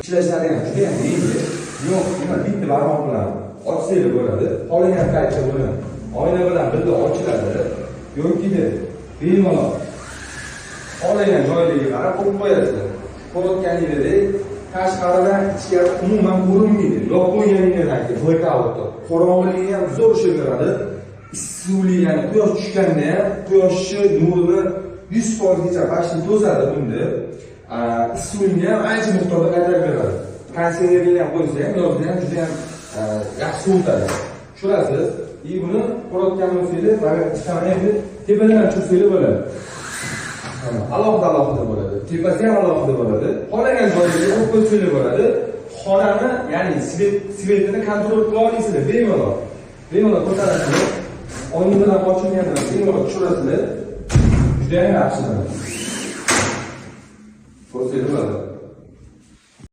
Ishlashlari ham juda ham yengil. Yo'q, nima, bitta barmoq bilan ochsanglar bo'ladi. Xohlagan paytda buni oyna bilan birga ochiladi yokida bemalol xohlagan joylarga qarab qo'yib qo'yasizlar. Ko'rayotganingizdek, tashqaridan ichkari umuman ko'rinmaydi. Yopib qo'yganingizdan keyin blackoutda qorong'ilikni ham zo'r ushlab beradi. Issiqlik, ya'ni quyosh tushganda ham quyoshni nurini 100%gacha почти to'sadi bunda. Issiqlikni ham ancha miqdorda qaytarib beradi. Konditsionerni ham qo'ysa ham, yozda ham juda ham yaxshi sovutadi. Tushirasiz. И buni ko'rayotgan bo'lsanglar, mana chiqaman endi, tepadan ham tushsanglar bo'ladi. Alohida alohida bo'ladi. Tepasi ham alohida bo'ladi. Xohlagan joyiga qo'yib qo'ysanglar bo'ladi. Xonani, ya'ni свет ini контроль qila olasizlar bemalol. Bemalol ko'tarasizlar. Oyna bilan ochilgandan bemalol tushirasizlar. Juda ham yaxshi. Ko'rsanglar bo'ladi.